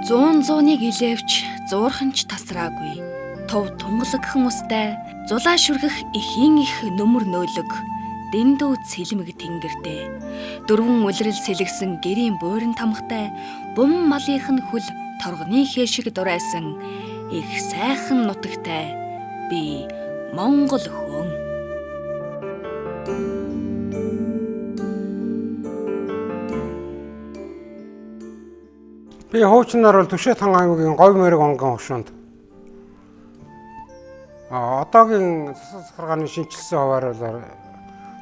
Зуун зууныг илээвч зуурхан ч тасраагүй. Тув тунгалагхан устай зулаа шүргэх эхийн их нөмөр нөөлөг дэндүү цэлмэг тэнгэртэй. Дөрвөн улирал сэлгсэн гэрийн буурин тамхтай бум малынх нь хөл торгоны хээ шиг дурайсан их сайхан нутагтай би Монгол хүн. Би хуучнаар бол Түшээ-Тан аймгийн Говь мориг онгон хошуунд одоогийн засаг захиргааны шинэчилсэн хуваар бол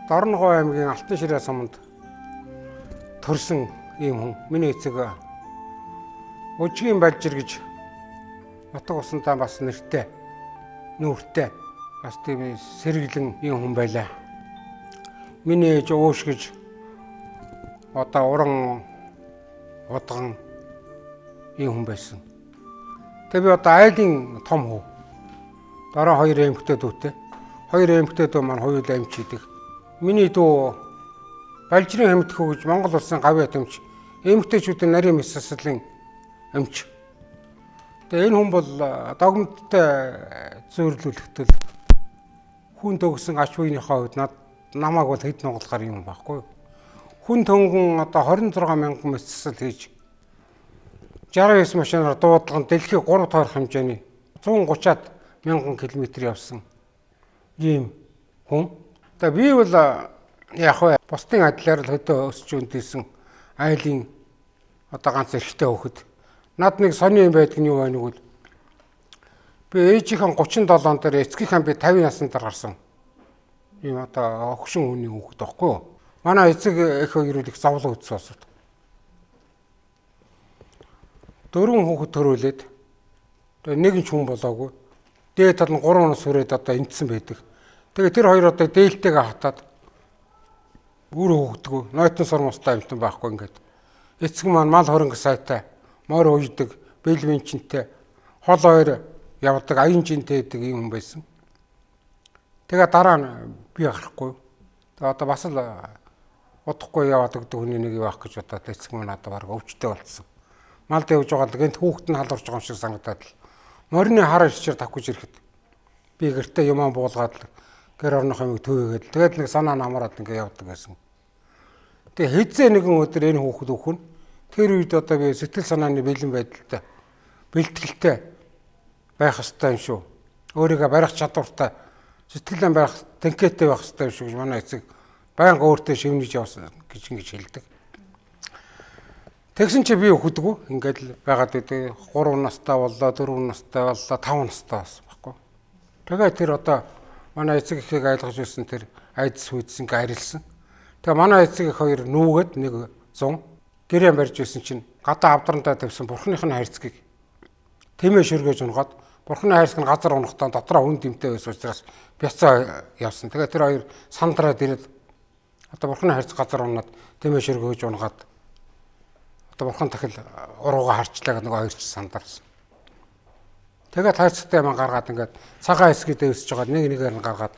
Дорногов аймгийн Алтан ширээ суманд төрсэн ийм хүн. Миний эцэг Өжгийн Балжир гэж нутаг усантаа бас нэртэй, нүүртэй, бас тийм сэргэлэн ийм хүн байлаа. Миний ээж Ууш гэж одоо уран удган ийм хүн байсан. Тэгээ би одоо айлын том хүү. Дараа хоёр эмэгтэй дүүтэй. Хоёр эмэгтэй дүү маань хоёул амч идэг. Миний дүү Балжирын хэмтгэхүү гэж Монгол улсын гавьяат эмч, эмэгтэйчүүдийн нарийн мэс засалын эмч. Тэгээ энэ хүн бол догмдтой зүйрлүүлэхдээ хүн төгсөн ач буйныхаа хувьд над намайг бол хэд нугалгаар юм байхгүй. Хүн төнгөн одоо 26 мянган мэс засал хийж 69 машинаар дуудлага нь дэлхийн 3 дахь хэмжээний 130-аад мянган километр явсан ийм хүн. Тэгээ би бол яг вэ бусдын адилаар л хөдөө өсч өндөсөн айлын одоо ганц эрэгтэй хүүхэд. Над нэг сони юм байдаг нь юу байна гэвэл би ээжийнхэн 37 дээр эцгийнхээ би 50 насны дээр гарсан. Ийм одоо хөгшин хүний хүүхэд байхгүй юу? Манай эцэг эх хоёр их зовлон үтсэн осод. Дөрвөн хүүхэд төрүүлээд тэгээ нэг нь ч хүн болоогүй. Дээд тал нь 3 нас хүрээд одоо эндсэн байдаг. Тэгээ тэр хоёр одоо дээлтэйгээ хатаад үр хөөгдгөө нойтон сурмустай амтан байхгүй ингээд. Эцэг маань мал хөрөнгө сайтай, морь уйдаг, бэлвинчэнтэй, хол ойр явдаг, аян жинтэй гэдэг юм хүн байсан. Тэгээ дараа нь би гарахгүй. Тэгээ одоо бас л удахгүй яваад өгдөг хүний нэг явах гэж бодоод эцэг маань одоо баг өвчтэй болцсон. Малд явж байгаа л гэнт хүүхэд нь халуурч байгаа юм шиг санагдаад л морины хар ирчээр тавхиж ирэхэд би гэртээ юмаа буулгаад л гэр орных юмыг төвөөгээд тэгээд нэг санаа намраад ингээ явдаг байсан. Тэгээ хэзээ нэгэн өдөр энэ хүүхэд өөхөн тэр үед одоо би сэтгэл санааны бэлэн байдалтай бэлтгэлтэй байх ёстой юм шүү. Өөрийгөө барих чадвартай сэтгэлээ барих тэнхээтэй байх ёстой юм шүү гэж манай эцэг байнга өөртөө шивнэж явсан гэж ингэж хэлдэг. Тэгсэн чи би өгдөггүй. Ингээд л байгаад байдаг. 3 настай боллоо, 4 настай боллоо, 5 настай болсон байхгүй. Тэгээ тэр одоо манай эцэг эхийг айлгаж байсан тэр айдас хүйдс ингээ арилсан. Тэгээ манай эцэг эх хоёр нүүгээд нэг 100 гэрээ барьж байсан чинь гадаа авдрандаа тавьсан бурхных нь хайрцгийг тэмээ шөргөөж унгаад бурхны хайрцаг нь газар унахдаа дотроо хүн дэмтэй байсан учраас бяцаа явсан. Тэгээ тэр хоёр сандраад ирээд одоо бурхны хайрцаг газар унаад тэмээ шөргөөж унгаад одоо бурхан дахил урууга харчлаа гэдэг нөгөө хоёр ч сандарсан. Тэгээд хайрцагтай юм гаргаад ингээд цагаан хэсгийг дэвсэж байгаа нэг нэгээр нь гаргаад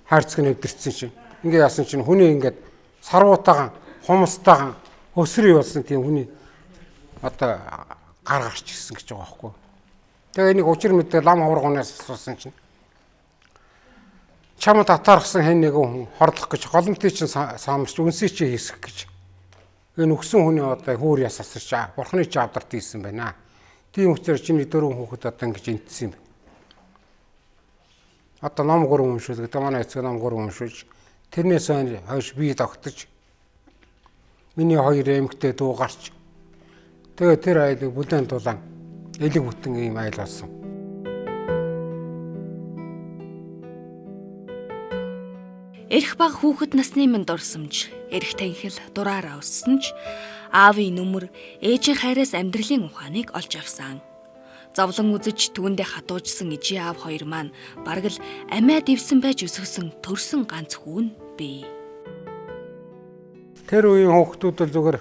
хайрцаг нь эвдэрсэн чинь ингээ яасан чинь хүний ингээд сарвуутайгаан хумстайгаан өсрий болсон тийм хүний одоо гар гарч ирсэн гэж байгаа байхгүй. Тэгээ энийг учир мэдээ лам хургунаас асуусан чинь чамд татаархсан хэн нэгэн хүн хорлох гэж голомтыг чинь самарч үнсийг чинь хийсгэх гэж энэ өгсөн хүний одоо хүүр яс асарч бурхны чи авдарт ийсэн байна. Тийм учраас чиний дөрвөн хүүхэд одоо ингэж энтсэн юм байна. Одоо ном гурван уншуул гэдэг манай эцэг ном гурван уншуулж тэрнээс хойш би тогтож миний хоёр эмэгтэй дүү гарч тэгээ тэр айлыг бүлээн тулаан элэг бүтэн ийм айл болсон. Эрх баг хүүхэд насны минь дурсамж, эрх танхил дураараа өссөн ч аавын нүмер, ээжийн хайраас амьдралын ухааныг олж авсан. Зовлон үзэж түүндээ хатуужсан ижи аав хоёр маань бараг л амиа дэвсэн байж өсгсөн төрсөн ганц хүн бий. Тэр үеийн хүүхдүүд бол зүгээр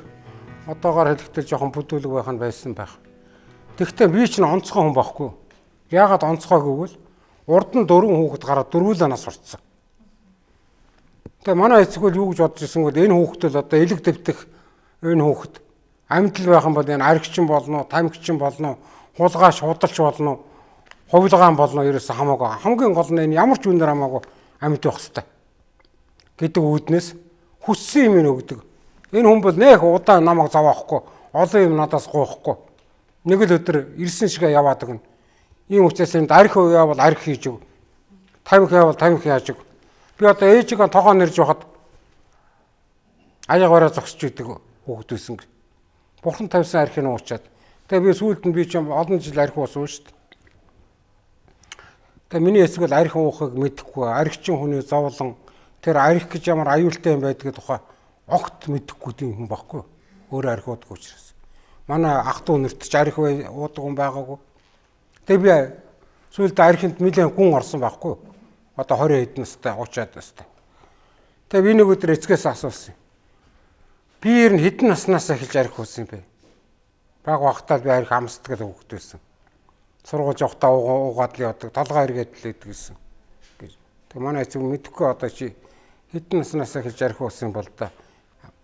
одоогоор хэлэхдээ жоохон бүдүүлэг байх нь байсан байх. Тэгэхдээ би чинь онцгой хүн байхгүй. Яагаад онцгой гэвэл урд нь дөрвөн хүүхэд гараад дөрвөлөө нас уртсан. Тэгээ манай эцэг бол юу гэж бодож ирсэн бол энэ хүүхэд бол одоо элэг дэвтэх энэ хүүхэд Амьд л байх юм бол энэ архичин болно, тамхичин болно, хулгайч, худалч болно, хувилгаан болно ерөөсөө хамаагүй. Хамгийн гол нь энэ ямар ч үнээр хамаагүй амьд байх хэрэгтэй гэдэг үүднээс хүссэн юм өгдөг. Энэ хүн бол нэх удаан намайг зовохгүй, олон юм надаас гуйхгүй. Нэг л өдөр ирсэн шигээ яваад өгнө. Ийм учраас энд арх явал арх хийж өг. Тамхи явал тамхи яаж өг. Би одоо ээжигээ тогоо нэрж байхад аягаараа зогсож идэг хүүхэд байсан. Бурхан тавьсан архийг уучаад. Тэгээ би сүүлд нь би ч олон жил арх уусан шүү дээ. Тэгээ миний эцэг бол арх уухыг мэдэхгүй, архичин хүний зовлон тэр арх гэж ямар аюултай юм байдгийг тухай огт мэдэхгүй тийм хүн байхгүй. Өөрөө арх уудаг учраас. Манай ах トゥ нарт ч арх уудаг хүн байгаагүй. Тэгээ би сүүлд архинд нэлээд гүн орсон байхгүй. Одоо 20 хэдэн настай 30-аад настай. Тэгээ би нэг өдөр эцгээс асуусан. Би ер нь хэдэн наснаас эхэлж арх уусан юм бэ? Баг багтаа би арх амсдаг л хөвгт байсан. Сургууль явахдаа уугаад л явдаг, толгой эргээд л идэг гэсэн. Тэг манай эцэг мэдэхгүй одоо чи хэдэн наснаас эхэлж арх уусан бол да.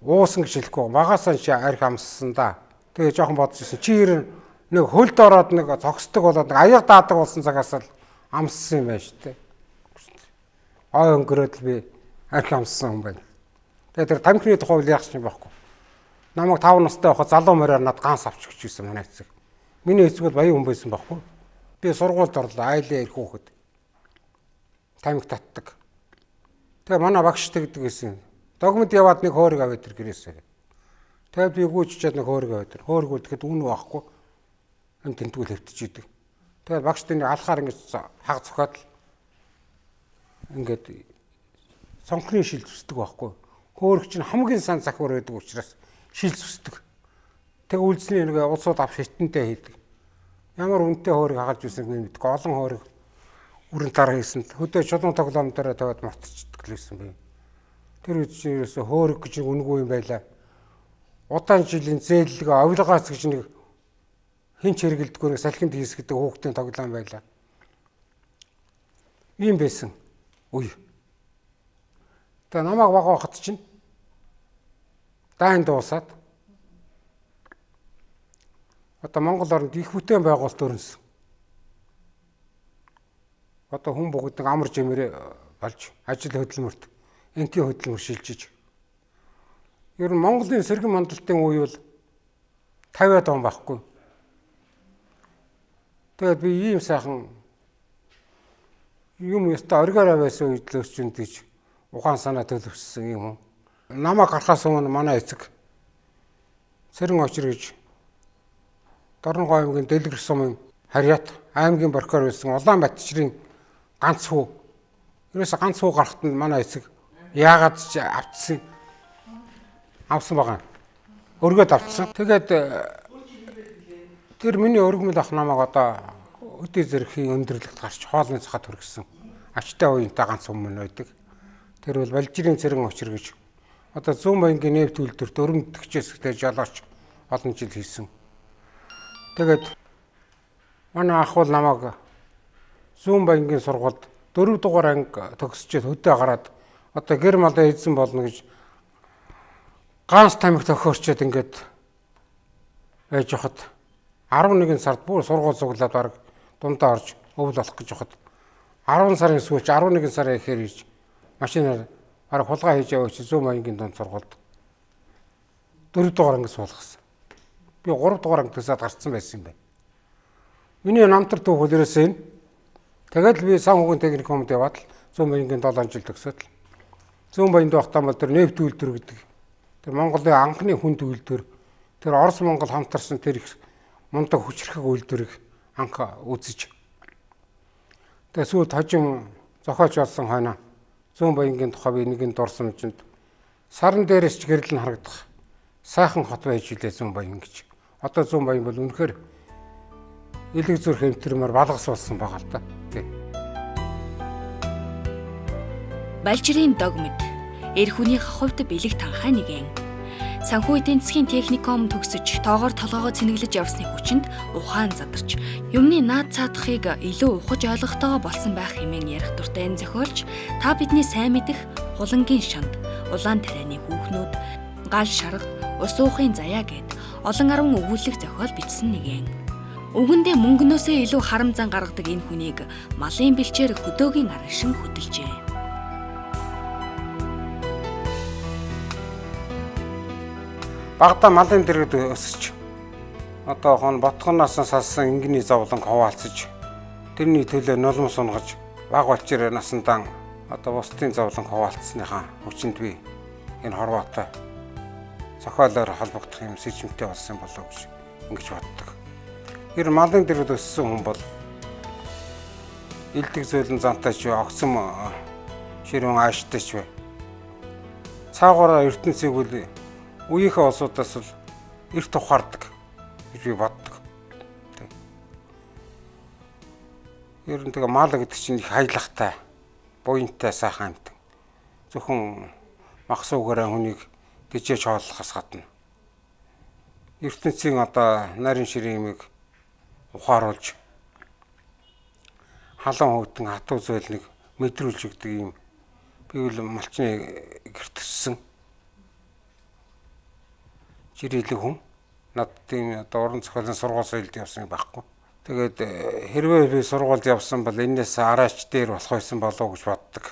Уусан гэж хэлэхгүй. Багасаа чи арх амссан да. Тэгээ жоохон бодож ирсэн. Чи ер нь нэг хөлд ороод нэг зогсдог болоод нэг аяга даадаг болсон цагаас л амссан юм байна шүү дээ. Ой өнгөрөөд л би арх амссан хүн байна. Тэгээ тэр тамхины тухай үл яах юм байхгүй. Намайг 5 настай байхад залуу мориор над ганц авч өгч ирсэн манай эцэг. Миний эцэг бол баян хүн байсан байхгүй. Би сургуульд орлоо, айлын ирэх хүүхэд. Тамхи татдаг. Тэгээ манай багш тэгдэг гэсэн. Догмод яваад нэг хөөрөг аваад ир гэрээсээ. Тэгээд би гүйччихэд нэг хөөрөг аваад ир. Хөөрөг үлдэхэд үн байхгүй. Энэ тэнтгүүл хэвтэж идэг. Тэгээд багш тэнийг алхаар ингэж хаг цохиод л ингээд цонхны шил зүсдэг байхгүй. Хөөрөг чинь хамгийн сан захиур байдаг учраас шил зүсдэг. Тэг үлдсний нэг улсууд авч хитэнтэй хийдэг. Ямар үнэтэй хөөрөг хагалж ирсэнийг би мэдгүй. Олон хөөрөг үрэн дараа хийсэн. Хөдөө чулуун тоглоом дээр тавиад мартчихдаг л байсан би. Тэр үед чинь ерөөсөө хөөрөг гэж үнэгүй юм байлаа. Удаан жилийн зээллэг овилгооц гэж нэг хин ч хэрэгэлдэггүй нэг салхинд хийсгэдэг хүүхдийн тоглоом байлаа. Ийм байсан үе. Тэгээ намайг бага байхад чинь дайн дуусаад одоо Монгол оронд их бүтээн байгуулалт өрнөсөн. Одоо хүн бүгд нэг амар жимээр болж ажил хөдөлмөрт энтийн хөдөлмөр шилжиж. Ер нь Монголын сэргэн мандалтын үе бол 50-аад он байхгүй. Тэгээд би ийм сайхан юм ёстой оргиороо байсан үед л өсч үндэж ухаан санаа төлөвшсөн юм уу. Намайг гарахаас өмнө манай эцэг Цэрэн очир гэж Дорногов аймгийн Дэлгэр сумын Харьяат аймгийн прокурор байсан Улаанбаатчрын ганц хүү. Ерөөсө ганц хүү гарахт нь манай эцэг яагаад ч автсан авсан байгаа. Өргөд автсан. Тэгээд тэр миний өргөмөл ах намайг одоо өдөө зэрхийн өндөрлөгт гарч хоолны цахад хүргэсэн. Ачтай уянтай ганц хүмүүс байдаг. Тэр бол Балжирын Цэрэн очир гэж одоо Зүүн баянгийн нефт үйлдвэрт өрөмдөгчөөс ихтэй жолооч олон жил хийсэн. Тэгээд манай ах бол намайг Зүүн баянгийн сургуульд 4 дугаар анги төгсчөөд хөдөө гараад одоо гэр малаа эзэн болно гэж ганц тамхи тохиорчод ингээд байж хахад 11 сард бүр сургууль цуглаад бараг дундаа орж өвөл болох гэж хахад 10 сарын сүүлч 11 сарын ихээр ирж машинаар бараг хулгай хийж яваач Зүүн баянгийн дунд сургуульд 4 дугаар анги суулгасан. Би 3 дугаар анги төгсөөд гарцсан байсан юм байна. Миний намтар түүх ерөөсөө энэ. Тэгээд л би санхүүгийн техникумд яваад л Зүүн баянгийн 7 жил төгсөөд л Зүүн баянд байхдаа бол тэр нефт үйлдвэр гэдэг тэр Монголын анхны хүнд үйлдвэр тэр Орос Монгол хамтарсан тэр их мундаг хүчрхэг үйлдвэрийг анх үзэж. Тэгээд сүүлд хожим зохиолч болсон хойно Зүүн баянгийн тухай би нэгэн дурсамжинд саран дээрээс ч гэрэл нь харагдах сайхан хот байж билээ Зүүн баян гэж. Одоо Зүүн баян бол үнэхээр элэг зүрх эмтэрмээр балгас болсон байгаа л да. Балжирын догмод эр хүний хувьд бэлэг танхай нэгэн. Санхүү эдийн засгийн техникум төгсөж, тоогоор толгоогоо цэнэглэж явсны хүчинд ухаан задарч, юмны наад цаадахыг илүү ухаж ойлгохтойгоо болсон байх хэмээн ярих дуртай энэ зохиолч та бидний сайн мэдэх Хулангийн шанд, улаан тарианы хүүхнүүд, гал шарга, ус уухын заяа гэд Олон арван өгүүлэг зохиол бичсэн нэгэн. Үгэндээ мөнгнөөсөө илүү харам зан гаргадаг энэ хүнийг малын бэлчээр хөдөөгийн араншин хөдөлжээ. Багада малын дэргэд өсөж, одоо хон ботгоноос салсан ингэний зовлон хуваалцаж, тэрний төлөө нулимс унгаж, баг балчир насандаа одоо бусдын зовлон хуваалцсныхаа хүчинд би энэ хорвоотой зохиолоор холбогдох юм сэжимтэй болсон болов гэж ингэж боддог. Тэр малын дэргэд өссөн хүн бол илдэг зөөлөн зантай ч огцом ширүүн ааштай ч бай. Цаагаараа ертөнцийг үл үеийнхээ улсуудаас л эрт ухаардаг гэж би боддог. Ер нь тэгээ мал гэдэг чинь их хаялгатай, буянтай сайхан амьтан. Зөвхөн махсуугаараа хүнийг тэжээж хооллохоос гадна ертөнцийн одоо нарийн ширийн юмыг ухааруулж халуун хөтөн хатуу зөөлнийг мэдрүүлж өгдөг юм. Би бол малчны гэрт өссөн. Жирэлэг хүн. Надад тийм одоо уран зохиолын сургууль соёлд явсан юм байхгүй. Тэгээд хэрвээ би сургуульд явсан бол энэс араач дээр болох байсан болов уу гэж боддог.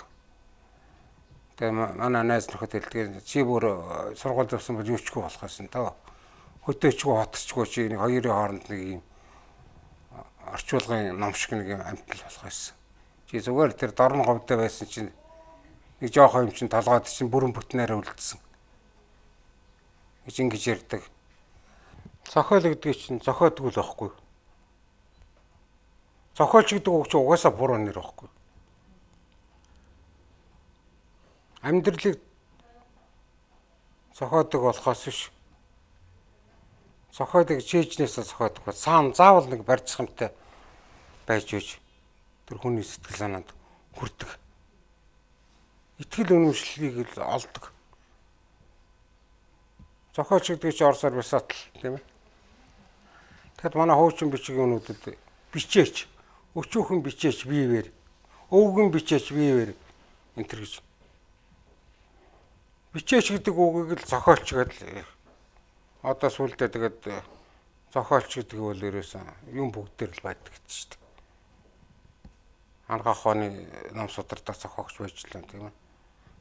Тэгээ манай найз нөхөд хэлдэг, чи бүр сургуульд явсан бол юу ч гүй болох байсан даа. Хөдөөчгүй хотчгүй чи нэг хоёрын хооронд нэг юм орчуулгын ном шиг нэг юм амтл болох байсан. Чи зүгээр тэр дорн говьдоо байсан чинь нэг жоохон юм чинь толгойд чинь бүрэн бүтнээрээ үлдсэн гэж ингэж ярьдаг. Зохиол гэдэг чинь зохиодгүй л байхгүй. Зохиолч гэдэг үг чинь угаасаа буруу нэр байхгүй. Амьдралыг зохиодог болохоос биш. Зохиолыг чийжнээсээ зохиодог. Саан заавал нэг барьцхамтай байж үж тэр хүний сэтгэл санаанд хүрдэг. Итгэл үнэмшлийг л олдог. Зохиолч гэдэг чинь Оросоор бисатл тийм ээ. Тэгэхэд манай хуучин бичгийн өнүүдэд бичээч, өчүүхэн бичээч бивэр, өвгөн бичээч бивэр энэ төр гэж. Бичээч гэдэг үгийг л зохиолч гэдэл одоо сүулдэ тэгээд зохиолч гэдэг бол ерөөсөн юм бүгдээр л байдаг гэж шүү дээ. Ангаах ухааны ном судардаг зохиогч байж л тийм ээ.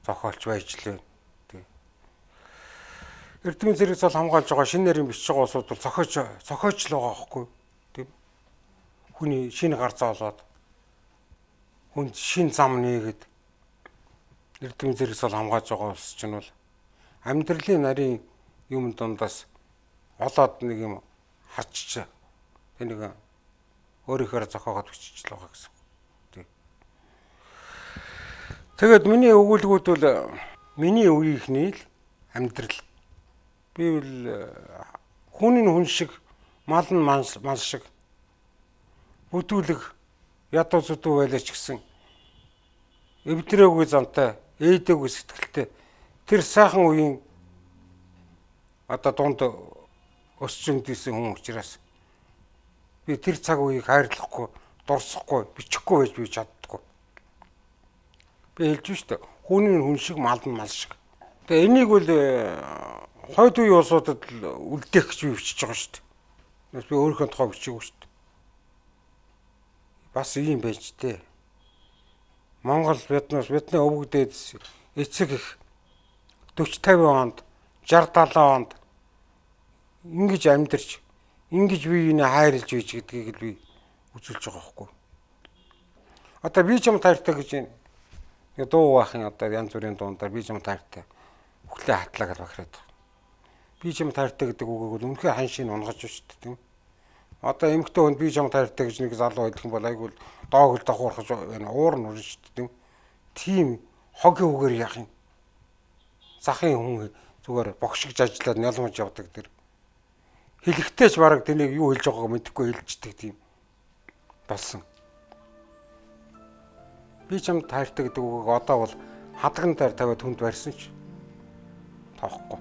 Зохиолч байж л тийм. Эрдмийн зэрэг зол хамгаалж байгаа шинэ нэрийн бичиж байгаа улсууд бол зохиоч л байгаа байхгүй тийм. Хүний шинэ гар зоолоод хүнд шинэ зам нээгээд эрдмийн зэрэг зол хамгаалж байгаа улс чинь бол амьдралын нарийн юм дундаас олоод нэг юм харчиж тэг нэг өөрийнхөө зохиогоод бичиж л байгаа гэсэн. Тийм. Тэгээд миний өгүүлбүүд бол миний үеийнхний л амьдрал. Би бол хүн нь хүн шиг, мал нь мал шиг бүдүүлэг ядуу зүдүү байлаа ч гэсэн эвдрээгүй зантай, ээдээгүй сэтгэлтэй тэр сайхан үеийн одоо дунд өсч өндийсэн хүн учраас би тэр цаг үеийг хайрлахгүй, дурсахгүй, бичихгүй байж би чаддаггүй. Би хэлж штэ, хүн нь хүн шиг, мал нь мал шиг. Тэгээ энийг бол хойд үеийн улсуудад үлдээх гэж би бичиж байгаа штэ. Би өөрийнхөө тухай бичээгүй штэ. Бас ийм байж тээ. Монгол биднээс бидний өвөг дээдс эцэг их 40 50 онд 60 70 онд ингэж амьдарч ингэж бие биенээ хайрлж байж гэдгийг л би үзүүлж байгаа байхгүй. Одоо би ч юм таартай гэж нэг дуу баахын одоо янз бүрийн дуундаар би ч юм таартай үхлээ хатлаа гэж бахираад. Би ч юм таартай гэдэг үгийг бол үнэхээр ханшийг унгаж шүү дээ тийм. Одоо эмэгтэй хүнд би ч юм таартай гэж нэг залуу хэлэх юм бол айгүй доог л давхуурхаж байна. Уур нь урна шүү дээ тийм. Тийм хогийн үгээр яах юм. Захын хүн зүгээр богшигж ажиллаад нялмаж явдаг тэр. Хэлэхдээ ч бараг тэнийг юу хэлж байгааг мэдэхгүй хэлждэг тийм болсон. Би ч юм таартай гэдэг үгийг одоо бол хадган дээр тавиад хүнд барьсан ч тоохгүй.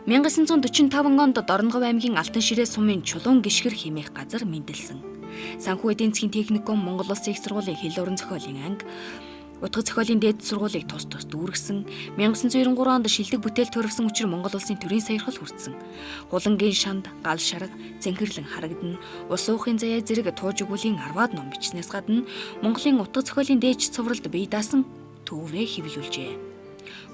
1945 онд Дорногов аймгийн Алтан ширээ сумын Чулуун гишгэр хэмээх газар мэндэлсэн. Санхүү эдийн засгийн техникум, Монгол Улсын их сургуулийн хэл уран зохиолын анги, Утга зохиолын дээд сургуулийг тус тус дүүргэсэн. 1993 онд шилдэг бүтээл төрөвсөн учир Монгол улсын төрийн саярхал хүртсэн. Хулангийн шанд, гал шарга, цэнхэрлэн харагдана, ус уухын заяа зэрэг тууж өгүүлийн 10-аад ном бичснээс гадна Монголын утга зохиолын дээдч цувралд бие даасан төврээ хэвлүүлжээ.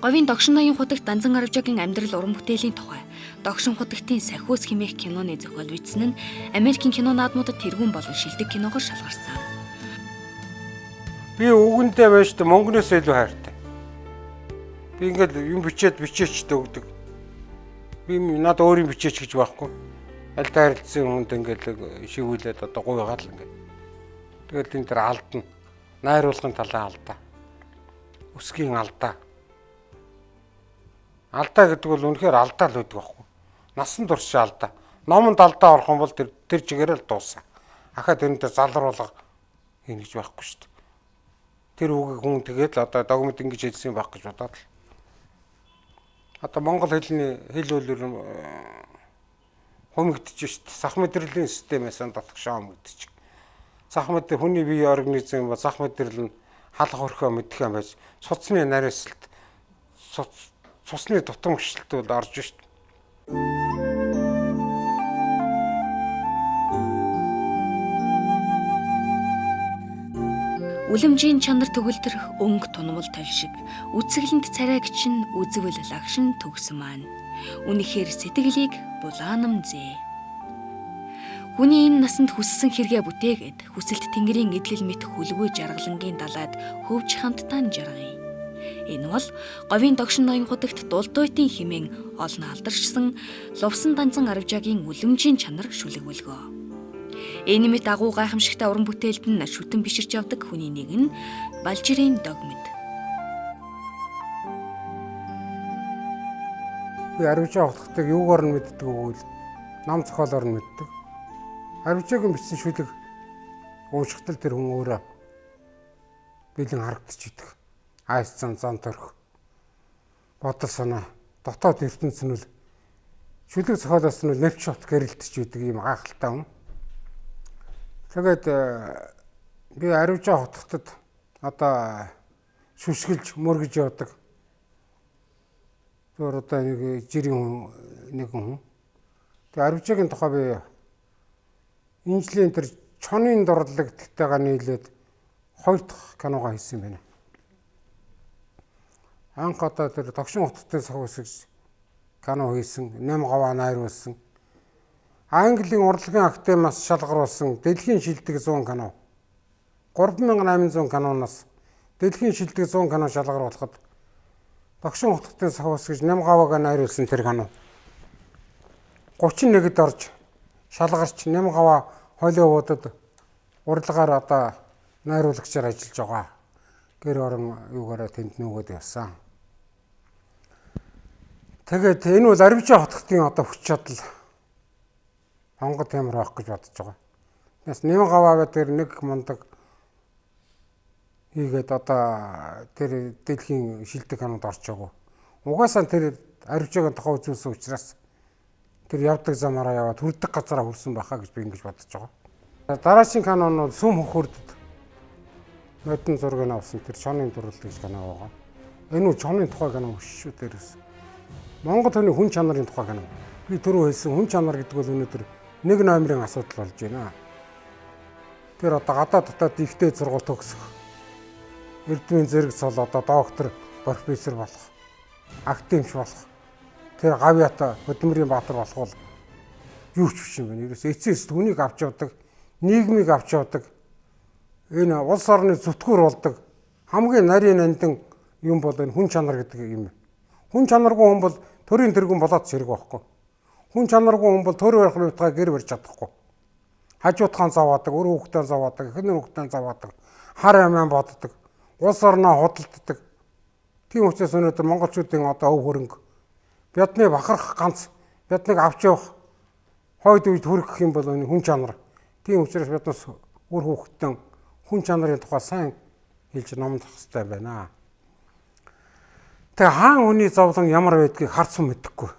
Говийн Догшин ноён хутагт Данзан Арвжаагийн амьдрал уран бүтээлийн тухай Догшин хутагтын Сахиус хэмээх киноны зохиол бичсэн нь Америкийн кино наадмуудад тэргүүн болон шилдэг киногоор шалгарсан. Би үгэндээ байж та мөнгнөөс илүү хайртай. Би ингээл юм бичээд бичээчтэй өгдөг. Би над өөр юм бичээч гэж байхгүй. Аль тайралцсан хүнд ингээл шивүүлээд одоо гуйгаал ингээд. Тэгэл энэ төр алдна. Найруулгын талаа алдаа. Өсгийн алдаа. Алдаа гэдэг бол үнэхээр алдаа л байдаг байхгүй. Насан турш алдаа. Номонд алдаа орох юм бол тэр чигээр л дуусаа. Ахаа тэрнтэй залруулга хийнэ гэж байхгүй шүү дээ. Тэр үгийг хүн тэгээд л одоо догмод ингэж хэлсэн байх гэж бодоод л. Одоо монгол хэлний хэл үлэр хумигдэж шүү дээ. Сах мэдрэлийн системээс дотгошоо хумигдэж. Сах мэдэр хүний бие организм ба сах мэдрэл нь халах өрхөө мэдэх юм байж судасны нариасалт цусны дутамгшилт бол орж шүү дээ. Үлэмжийн чанар төгөлдрөх өнгө тунмал тал шиг үцэглэнд царайг чинь үзвэл лагшин төгсөн маань. Үнэхээр сэтгэлийг булаанам зээ. Хүний энэ насанд хүссэн хэрэгээ бүтээгээд хүсэлт тэнгэрийн эдлэл мэт хүлгүй жаргалангийн далайд хөвж хамтдаа нь жаргая. Энэ бол Говийн Догшин ноён хутагт дулдуйтын хэмээн олон алдаршсан Лувсан Данзан Арвжаагийн үлэмжийн чанар шүлэг бөлгөө. Энэ мэт агуу гайхамшигтай уран бүтээлд нь шүтэн биширч явдаг хүний нэг нь Балжирын догмид. Би Арвжаа хутгтыг юугаар нь мэддэг вэ гэвэл ном зохиолоор нь мэддэг. Арвжаагийн бичсэн шүлэг уншихтал тэр хүн өөрөө бэлэн харагдчихийдэг. Айс зан зан төрх бодол санаа дотоод ертөнц нь шүлэг зохиолоос нь нэвч шот гэрэлтэж байдаг юм гайхалтай хүн. Тэгээд би Арвжаа хутгтад одоо шүшгэлж мөргөж явдаг. Зүгээр одоо нэг жирийн хүн нэгэн хүн. Тэгээд Арвжаагийн тухай би энэ жилийн тэр чонын дурлагтайгаа нийлээд хоёр дахь киногоо хийсэн юм байна. Анх одоо тэр Догшин хутгтын сахиус гэж кино хийсэн, Нэм гаваа найруулсан. Английн урлагийн академиас шалгаруулсан дэлхийн шилдэг 100 кино. 3800 киноноос дэлхийн шилдэг 100 кино шалгаруулахад Догшин хутгтын сахиус гэж Нэм гавааг найруулсан тэр кино 31-д орж шалгарч Нэм гаваа Холливуудад урлагаар одоо найруулагчаар ажиллаж байгаа. Гэр орон юугаараа тэнд нүгэд явсан. Тэгээд энэ бол Арвжаа хутгтын одоо хүч чадал хонгод темир байх гэж бодож байгаа. Тэгээс Нэм гаваа тэр нэг мундаг хийгээд одоо тэр дэлхийн шилдэг кинонд орж байгаа. Угаасаа тэр Арвжаагийн тухай үзүүлсэн учраас тэр явдаг замаараа яваад хүрдэг газараа хүрсэн байхаа гэж би ингэж бодож байгаа. Дараагийн кино нь бол Сүм хөхөрдөд модон зургийг авсан тэр чонын дурлал гэж кино байгаа. Энэ үү чонын тухай кино биш шүү дээрээс. Монгол хүний хүн чанарын тухай кино. Би түрүү хэлсэн хүн чанар гэдэг бол өнөөдөр нэг номерын асуудал болж байна. Тэр одоо гадаад дотоод ихтэй сургууль төгсөх. Эрдмийн зэрэг цол одоо доктор, профессор болох, академич болох. Тэр гавьяата хөдөлмөрийн баатар болох бол юу ч биш юм байна. Ерөөс эцэс түүнийг авч явдаг, нийгмийг авч явдаг. Энэ улс орны зүтгүүр болдог хамгийн нарийн нандин юм бол энэ хүн чанар гэдэг юм. Хүн чанаргүй хүн бол төрийн тэргүүн болоод ч хэрэг байхгүй. Хүн чанаргүй хүн бол төр барих байтугай гэр барьж чадахгүй. Хажуутгаан зовоодаг, өр хүүхдээ зовоодаг, эхнэр хүүхдээ зовоодаг, хар амиа боддог, улс орноо худалддаг. Тийм учраас өнөөдөр монголчуудын одоо өв хөрөнгө бидний бахарх ганц биднийг авч явах хойд үед хүргэх юм бол энэ хүн чанар. Тийм учраас биднээс үр хүүхдэн хүн чанарын тухай сайн хэлж номлох хэрэгтэй байна. Тэгээ хаан хүний зовлон ямар байдгийг харц хүн мэдэхгүй.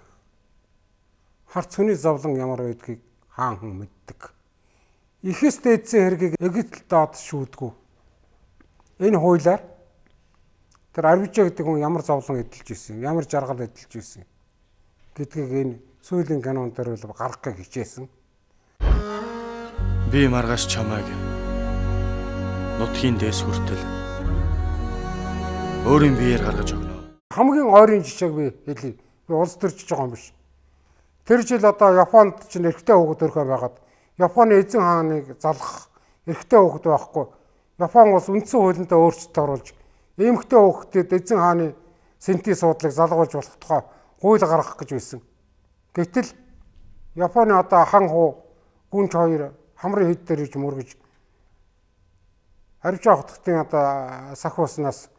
Харц хүний зовлон ямар байдгийг хаан хүн мэддэг. Ихэс дээдсэн хэргийг эгэл доод шүүдгүй. Энэ хуулиар Тэр Арвижаа гэдэг хүн ямар зовлон эдэлж ирсэн, ямар жаргал эдэлж ирсэн гэдгийг энэ сүүлийн кинон дээр бол гаргахыг хичээсэн. Би маргааш чамайг нутгийн дээс хүртэл өөрийн биеэр гаргаж өгнө. Хамгийн ойрын жишээг би хэлье. Би улс төрчж байгаа юм биш. Тэр жил одоо Японд чинь эрэгтэй хүүхэд төрхөө байгаад Японы эзэн хааныг залгах эрэгтэй хүүхэд байхгүй. Япон улс үндсэн хуулиндаа өөрчлөлт оруулж эмэгтэй хүүхдэд эзэн хааны сэнти суудлыг залгуулж болох тухай хууль гаргах гэж байсан. Гэтэл Японы одоо хан хуу гүнж хоёр хамрын хэд дээр иж мөргөж Арвижаа хотын одоо сахиуснаас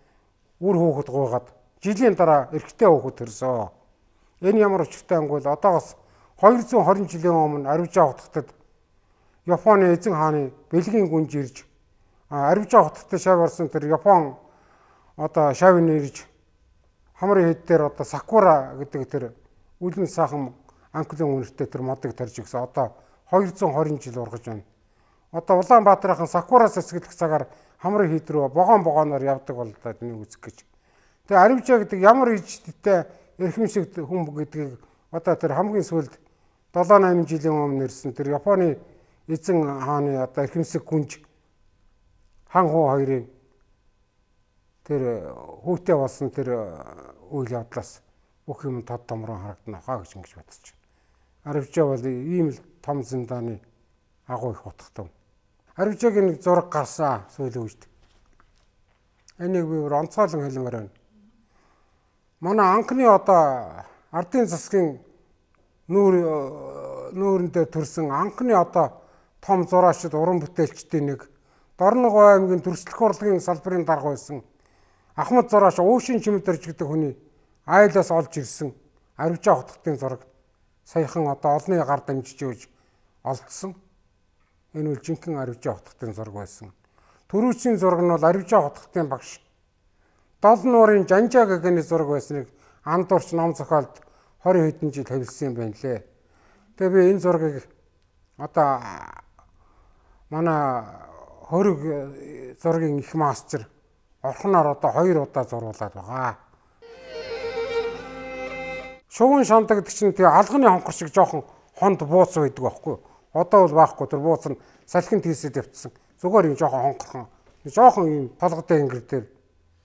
үр хүүхэд гуйгаад жилийн дараа эрэгтэй хүүхэд төрсөө. Энэ ямар учиртай ангуул одоогоос 220 жилийн өмнө Арвижаа хотод Японы эзэн хааны бэлгийн гүнж ирж Арвижаа хотод шав орсон тэр Япон одоо шав нэрж хамрын хэд дээр одоо сакура гэдэг тэр үлэн сайхан анклын үнэртэй тэр модыг тарж өгсөн. Одоо 220 жил ургаж байна. Одоо Улаанбаатарын сакура сэсгэлэх цагаар хамрын хэд рүү богоон богооноор явдаг боллоо тэнийг үзэх гэж. Тэгээ Арвижаа гэдэг ямар ижидтэй эрхэмшиг хүн гэдгийг одоо тэр хамгийн сүүлд 7 8 жилийн өмнө ирсэн тэр Японы эзэн хааны одоо эрхэмсэг гүнж хан хуу хоёрын тэр хүүтэй болсон тэр үйл явдлаас бүх юм тод томрон харагдана хаа гэж ингэж бодож байна. Арвижаа бол ийм л том зиндааны агуу их утгатай. Арвижаагийн нэг зураг гарсан сүүлийн үед. Энийг би бүр онцгойлон хэлмээр байна. Манай анхны одоо ардын засгийн нүүрэндээ төрсэн анхны одоо том зураачид уран бүтээлчдийн нэг Дорногов аймгийн төрслөх урлагийн салбарын дарга байсан Ахмад зураач Уушин Чимэдэрж гэдэг хүний айлаас олж ирсэн Арвижаа хотын зураг саяхан одоо олонний гар дамжиж өгж олдсон. Энэ бол жинхэнэ Арвижаа хотын зураг байсан. Төрүүчийн зураг нь бол Арвижаа хотын багш Дол нуурын Жанжаа гэгэний зураг байсныг андуурч ном зохиолд 20 хэдэн жил хэвлсэн юм байна лээ. Тэгээ би энэ зургийг одоо манай хөрөг зургийн их мастер орхоноор одоо 2 удаа зурулаад байгаа. Шувын шандаг гэдэг чинь тэгээ алганы хонхор шиг жоохон хонд бууц байдаг байхгүй. Одоо бол байхгүй, тэр бууц нь салхин тийсэд явцсан. Зүгээр юм жоохон хонхорхон. Жоохон юм толготой ингэр дээр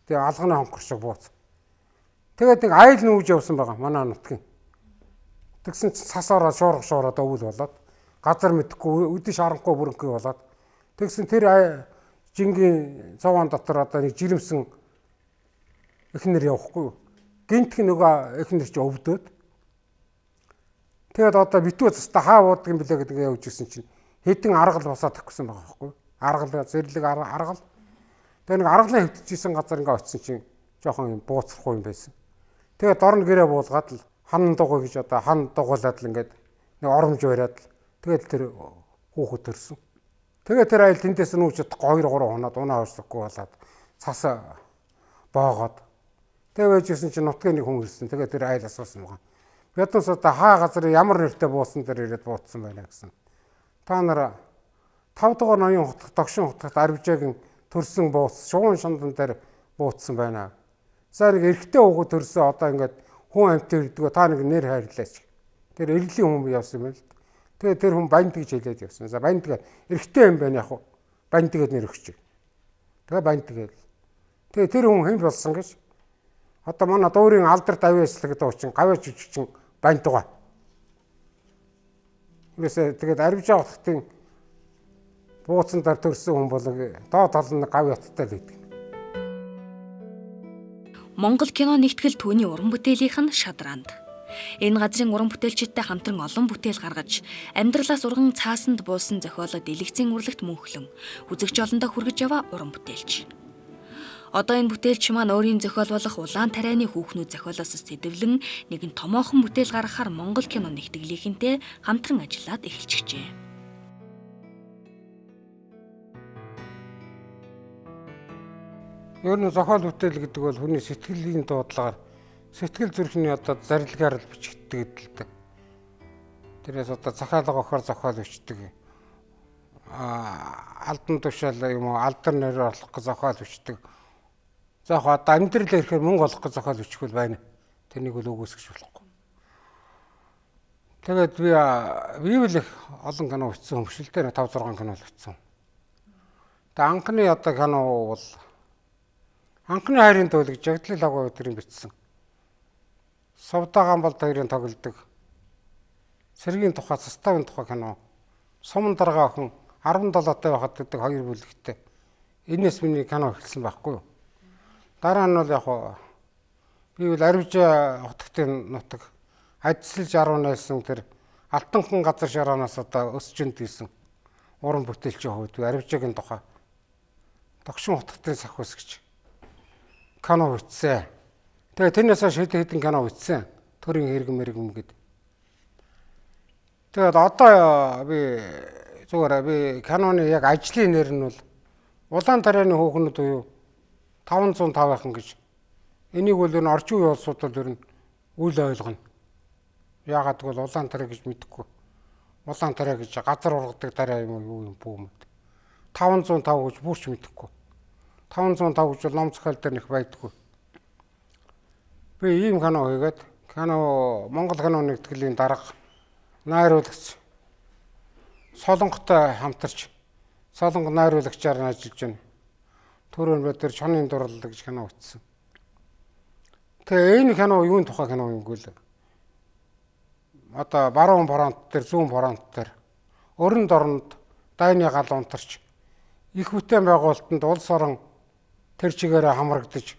тэгээ алганы хонхор шиг бууц. Тэгээд нэг айл нүүж явсан байгаа манай нутгийн. Тэгсэн чинь цас ороод шуурга шуураад өвөл болоод газар мэдэхгүй үдэн шаранхгүй бүрэнхий болоод тэгсэн тэр жингийн цовоон дотор одоо нэг жирэмсэн эхнэр явахгүй юу. Гинтх нөгөө эхнэр чи өвдөөд. Тэгээд одоо битүү цастаа хаа буудаг юм бэлээ гэдэг явж ирсэн чинь хэдэн аргал босоод тавьсан байгаа байхгүй юу. Аргал зэрлэг аргал. Тэгээд нэг аргалын хэвтчихсэн газар ингээ очисон чинь жоохон юм бууцрахгүй юм байсан. Тэгээд дорн гэрээ буулгаад л хан дугуй гэж одоо хан дугуулад л ингээд нэг оромж бариад л тэгээд тэр хүүхэд төрсөн. Тэгээд тэр айл тэндээс нүүж чадахгүй 2 3 хоноод унаа орсохгүй болоод цас боогоод тэгээд байжсэн чинь нутгийн нэг хүн ирсэн. Тэгээд тэр айл асуусан байгаа. Биднээс одоо хаа газар ямар нэртэй буусан дээр ирээд бууцсан байна гэсэн. Та нар 5 дугаар ноён хотод догшин хотод Арвижаагийн төрсөн бууц шугуун шандан дээр бууцсан байна. За нэг эрэгтэй хүүхэд төрсөн одоо ингээд хүн амьтан ирдэг та нэг нэр хайрлаач. Тэр эргэлийн хүн явсан юм байна л. Тэгээ тэр хүн банд гэж хэлээд явсан. За банд гэ эрэгтэй юм байна яг уу. Банд гэд нэр өгч. Тэгээ банд гээл. Тэгээ тэр хүн хэн болсон гэж одоо манай дуурийн алдарт авьяаслаг гэдэг учин гавьяа жүжигчин банд байгаа. Ерөөсөө тэгээд Арвижаа хотын бууцан дээр төрсэн хүн бол доод тал нь гав яттай л байдаг. Монгол кино нэгтгэл түүний уран бүтээлийнх нь шадраанд. Энэ газрын уран бүтээлчидтэй хамтран олон бүтээл гаргаж, амьдралаас урган цаасанд буусан зохиолоо дэлгэцийн урлагт мөнхлөн үзэгч олондоо хүргэж яваа уран бүтээлч. Одоо энэ бүтээлч маань өөрийн зохиол болох Улаан тарианы хүүхнүүд зохиолоос сэдэвлэн нэгэн томоохон бүтээл гаргахаар Монгол кино нэгтгэлийнхэнтэй хамтран ажиллаад эхэлчихжээ. Ер нь зохиол бүтээл гэдэг бол хүний сэтгэлийн дуудлагаар сэтгэл зүрхний одоо зарилгаар л бичигддэг л дээ. Тэрээс одоо захаалга охоор зохиол бичдэг. Алдан тушаал юм уу алдар нэр олох гэж зохиол бичдэг. За яг одоо амьдрал ирэхээр мөнгө олох гэж зохиол бичих бол байна. Тэрнийг бол үгүйсгэж болохгүй. Тэгээд би л их олон кино бичсэн юм шиг л дээ, 5 6 кино л бичсэн. Тэгээд анхны одоо кино бол анхны хайрын төлөг Жагдлал агуу өдрийн бичсэн. Сувдагаан бол хоёрын тоглодог. Цэргийн тухай, составын тухай кино. Суман дарга охин 17-тай байхад гэдэг хоёр бүлэгтэй. Энээс миний кино эхэлсэн байхгүй юу? Дараа нь бол яг би бол Аривжаа хотгтын нутаг ажиллаж 18 тэр Алтанхан газар шараанаас одоо өсчөнд хийсэн уран бүтээлчийн хувьд би Аривжаагийн тухай Догшин хотгтын сахиус гэж кино бичсэн. Тэгээ тэрнээс хойш хэд хэдэн кино бичсэн. Төрийн хэрэгэм мэргэм гэд. Тэгээд одоо би зүгээр би киноны яг ажлын нэр нь бол Улаан тарианы хөөхнүүд буюу 505-хан гэж. Энийг бол энэ орчин үеийн улсуудад ер нь үл ойлгоно. Яагаад гэвэл улаан тариа гэж мэдэхгүй. Улаан тариа гэж газар ургадаг тариа юм уу юу юм бүү мэд. 505 гэж бүрч мэдэхгүй. 505 гэж бол ном зохиол дээр нэх байдаггүй. Би ийм кино хийгээд кино Монгол кино нэгтгэлийн дарга найруулагч Солонготой хамтарч Солонго найруулагчаар нь ажиллаж байна. Түрүүн бид тэр Чонын дурлал гэж кино бичсэн. Тэгээ энэ кино юун тухай кино юм гэвэл одоо баруун фронт дээр, зүүн фронт дээр өрн дорнд дайны гал унтарч их бүтээн байгуулалтанд улс орон тэр чигээрээ хамрагдаж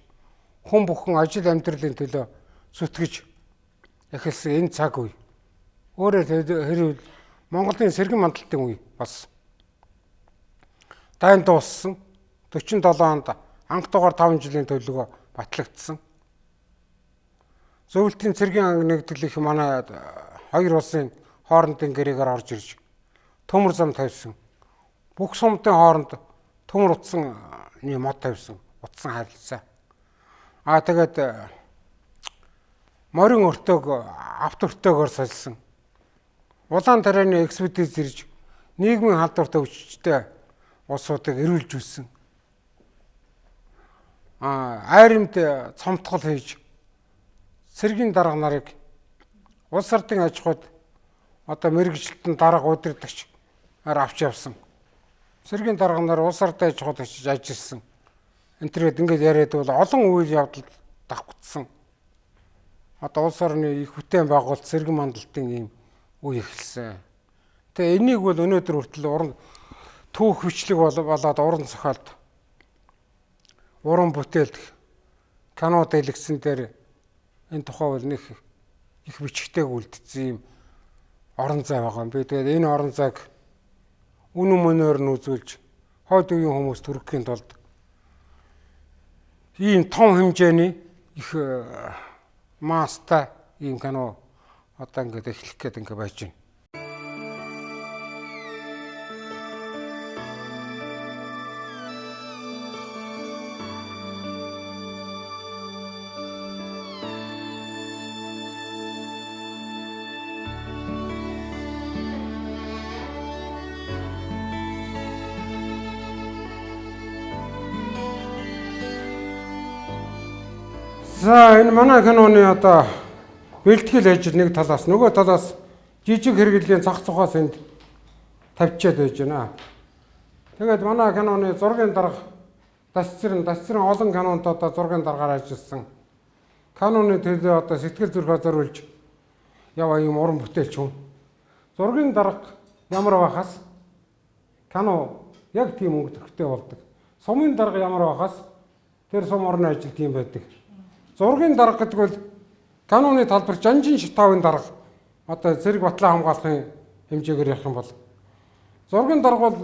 хүн бүхэн ажил амьдралын төлөө зүтгэж эхэлсэн энэ цаг үе. Өөрөөр хэлбэл Монголын сэргэн мандалтын үе бас. Дайн дууссан. 47 онд анх дугаар 5 жилийн төлөвлөгөө батлагдсан. Зөвлөлтийн цэргийн нэгдэл их манай хоёр улсын хоорондын гэрээгээр орж ирж төмөр зам тавьсан. Бүх сумдын хооронд төмөр утсан мод тавьсан, утсан харилцаа. Аа тэгээд морин өртөөг авто өртөөгөөр сольсон. Улаан тарианы экспедиц ирж нийгмийн халдварт өвчтөй улсуудыг эрүүлж үүссэн. Айрамд цомтгол хийж цэргийн дарга нарыг улс ардын аж ахуйд одоо мэргэжилтэн дарга удирдагч авч явсан. Цэргийн дарга нар улс ардын аж ахуйд очиж ажилласан. Энтергээд ингээд яриад бол олон үйл явдал давхцсан. Одоо улс орны их бүтээн байгуулалт сэргэн мандалтын ийм үе эхэлсэн. Тэгээ энийг бол өнөөдөр хүртэл уран түүх бичлэг болоод уран зохиолд уран бүтээлд кино дэлгэсэн дээр энэ тухай бол нэг их бичгтэйг үлдсэн юм орон зай байгаа юм. Би тэгээд энэ орон зайг үнэн мөнөөр нь үзүүлж хойд үеийн хүмүүс төрөхийн тулд ийм том хэмжээний их маастай ийм кино одоо ингээд эхлэх гээд ингээд байж байна. За энэ манай киноны одоо бэлтгэл ажил нэг талаас, нөгөө талаас жижиг хэрэглэлийн цах цухаас энд тавьчиад байж байна. Тэгээд манай киноны зургийн дарга Дасцэрэн олон кинонд одоо зургийн даргаар ажилласан. Киноны төлөө одоо сэтгэл зүрхээ зориулж яваа юм уран бүтээлч хүн. Зургийн дарга ямар байхаас кино яг тийм өнгө төрхтэй болдог. Сумын дарга ямар байхаас тэр сум орны ажил тийм байдаг. Зургийн дарга гэдэг бол каноны талбар жанжин шатаавын дарга одоо зэрэг батлан хамгаалахын хэмжээгээр ярих юм бол зургийн дарга бол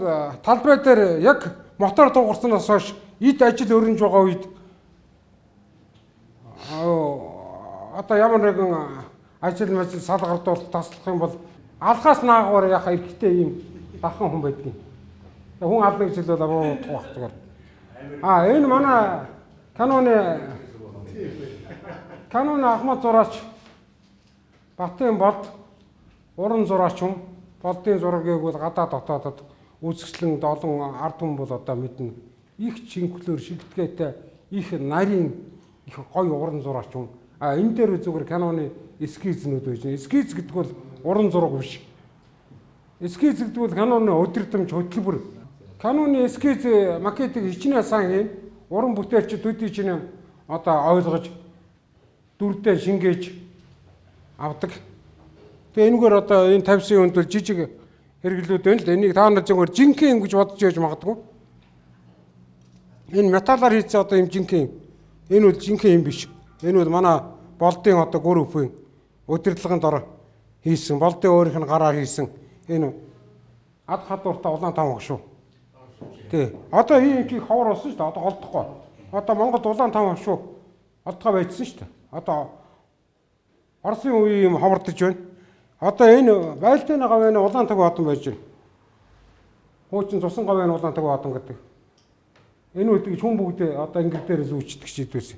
талбай дээр яг мотор дуугарснаас хойш эд ажил өрнөж байгаа үед одоо ямар нэгэн ажил мажил салгардуул таслах юм бол алхаас наагвар яхаа эргэтэй ийм дархан хүн байдгийг. Хүн ална гэж хэлвэл абуу утга байх зүгээр. А энэ манай каноны Ахмад зураач Батын Болд уран зураач хүн. Болдын зургийг бол гадаа дотоодод үзэсгэлэн олон ард түмэн бол одоо мэднэ. Их чинхлөөр шигтгээтэй их нарийн их гоё уран зураач хүн. А энэ дээр зүгээр киноны эскизнүүд байж байна. Эскиз гэдэг бол уран зураг биш. Эскиз гэдэг бол киноны удирдамж хөтөлбөр. Киноны эскиз макетыг хичнээн сайн хийн. Уран бүтээлч төдий чинь одоо ойлгож дүрдээ шингээж авдаг. Тэгээ энэгээр одоо энэ 50-ын хүнд бол жижиг хэрэглүүд байна л да. Энийг та нар зүгээр жинхэнэ юм гэж бодож яж магадгүй. Энэ металлаар хийсэн одоо юм жинхэнэ юм. Энэ бол жинхэнэ юм биш. Энэ бол манай болдын одоо группийн удирдлагын дор хийсэн. Болдын өөрийнх нь гараар хийсэн. Энэ ад хадууртай улаан таван шүү. Тий. Одоо ийм их ховор болсон шүү дээ. Одоо олдохгүй. Одоо Монголд улаан таван шүү. Олдгоо байцсан шүү дээ. Одоо Оросын үеийн юм ховордож байна. Одоо энэ байлдааны гавьяаны улаан таван одон байж байна. Хуучин цусан гавьяаны улаан таван одон гэдэг. Энэ үл тэгж хүн бүгд одоо ингэр дээр зүүчдэг ч идвэс.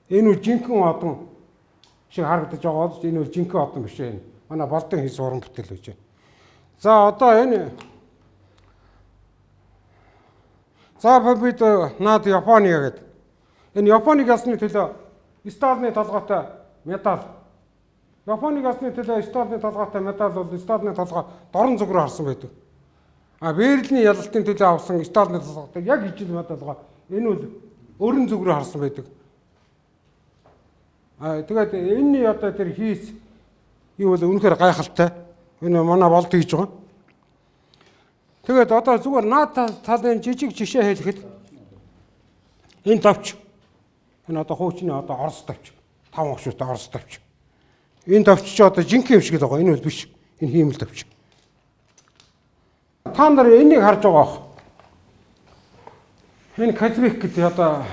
Энэ үл жинхэнэ одон шиг харагдаж байгаа бол энэ үл жинхэнэ одон биш ээ. Манай болдын хийсэн уран бүтээл байж байна. За одоо энэ за бид наад Японы гэдэг. Энэ Японы ялсны төлөө Сталины толгойтой медаль. Японы ялсны төлөө Сталины толгойтой медаль бол Сталины толгой дорн зүг рүү харсан байдаг. А Берлиний ялалтын төлөө авсан Сталины толгойтой яг ижил медальгаа энэ бол өрн зүг рүү харсан байдаг. А тэгээд энэний одоо тэр хийс юу бол үнэхээр гайхалтай. Энэ манай болд хийж байгаа. Тэгээд одоо зүгээр наад талын жижиг жишээ хэлэхэд энэ товч энэ одоо хуучны одоо Орос товч 5 хошуутай Орос товч. Энэ товч чи одоо жинхэнэ юм шиг л байгаа. Энэ бол биш. Энэ хиймэл товч. Та нар энийг харж байгаа бох. Энэ Казбек гэдэг одоо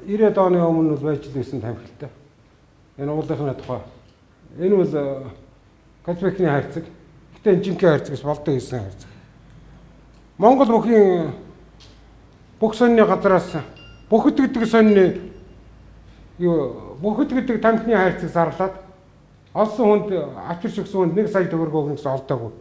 90-ад оны өмнө бол байж л байсан тамхилтай. Энэ уулынхны тухай. Энэ бол Казбекний хайрцаг. Гэтэ энэ жинхэнэ хайрцагс болдон хийсэн хайрцаг. Монгол бүхийн бүх сонины газараас бүхэд гэдэг сонины юу бүхэд гэдэг тамхины хайрцаг зарлаад олсон хүнд авчирч өгсөн хүнд 1 сая төгрөг өгнө гэсэн олдоогүй.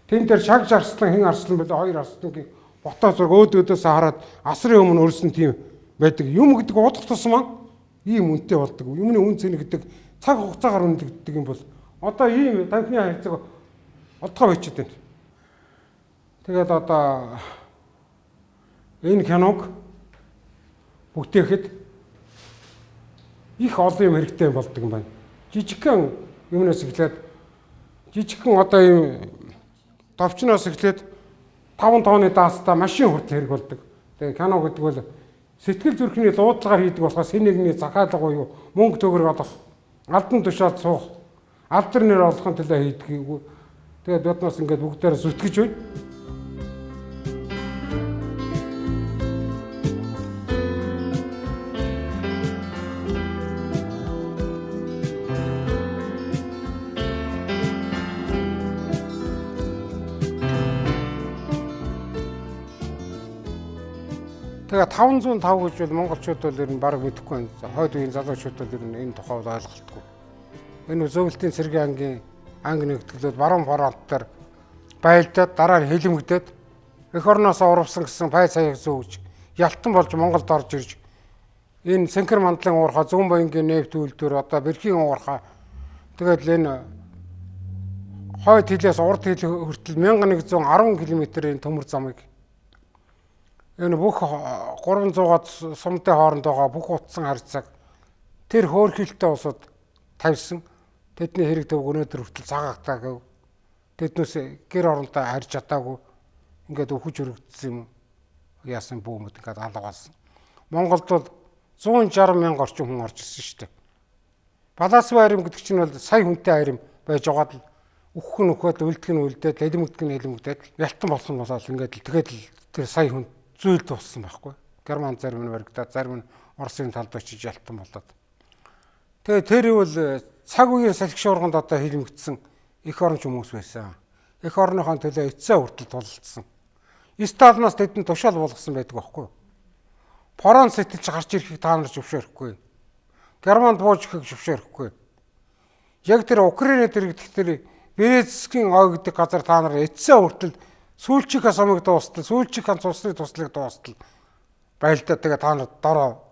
Тэн дээр шагж арслан хэн арслан бэлээ хоёр арслангийн ботоо зураг өөд өөдөөс хараад асрын өмнө өрсөн тийм байдаг. Юм гэдэг удах тусмаа ийм үнэтэй болдог. Юмны үн цэн гэдэг цаг хугацаагаар үнэлэгддэг юм бол одоо ийм тамхины хайрцаг олдгоо байчихэд байна. Тэгээд одоо энэ киног бүтээхэд их олон юм хэрэгтэй болдог юм байна. Жижигхэн юмнаас эхлээд жижигхэн одоо ийм товчноос эхлээд 5 тооны даастай машин хүртэл хэрэг болдог. Тэгээ кино гэдэг бол сэтгэл зүрхний дуудлагаар хийдэг болохоос хэн нэгний захаалга буюу мөнгө төгрөг олох, алдан тушаал суух, алдар нэр олохын төлөө хийдэг. Тэгээд биднээс ингээд бүгдээрээ зүтгэж байна. Тэгээ 505 гэж бол монголчууд бол ер нь бараг мэдэхгүй байна. Хойд үеийн залуучууд бол ер нь энэ тухай бол ойлголтгүй. Энэ зөвлөлтийн цэргийн ангийн анги нэгтгэлүүд баруун фронт дээр байлдаад дараа нь хилэмгдээд эх орноос урвсан гэсэн пай саяг зүүж ялтан болж Монголд орж ирж энэ Сэнкэр мандлын уурхай, Зүүн баянгийн нефт үйлдвэр, одоо Бэрхийн уурхай, тэгээд л энэ хойд хилээс урд хил хүртэл 1110 км-ийн төмөр замыг энэ бүх 300-аад сумтай хооронд байгаа бүх утсан харьцааг тэр хөөрхилтэй улсууд тавьсан. Тэдний хэрэг төв өнөөдөр хүртэл цагаагтаагүй. Тэднээс гэр орондоо харж чадаагүй. Ингээд өхөж өргөдсөн юм. Яасан бүүмэд ингээд алга болсон. Монголд бол 160 мянга орчим хүн орж ирсэн шүү дээ. Балаасвын арим гэдэг чинь бол сая хүнтэй арим байж байгаад л үхэх нь үхээд, үлдэх нь үлдээд, лимэгдэх нь лимэгдээд ялтан болсон болоод ингээд л тэгээд л тэр сая хүн зүйл дууссан байхгүй. Герман зарим нь баригдаад, зарим нь Оросын талд очиж ялтан болоод. Тэгээ тэр бол цаг үеийн салхи шуурганд одоо хилмигдсэн эх оронч хүмүүс байсан. Эх орныхон төлөө эцсээ хүртэл тулалдсан. Сталинаас тэдэнд тушаал болгосон байдаг байхгүй. Франц сэтэлж гарч ирэхийг та нар зөвшөөрөхгүй. Германд бууж ирэхийг зөвшөөрөхгүй. Яг тэр Украинад иргэдэх тэр Березкийн ой гэдэг газар та нар эцсээ хүртэл сүүлчийнхээ сумыг дуустал, сүүлчийнхээ цусны туслыг дуустал байлдаа тэгээ та нар дороо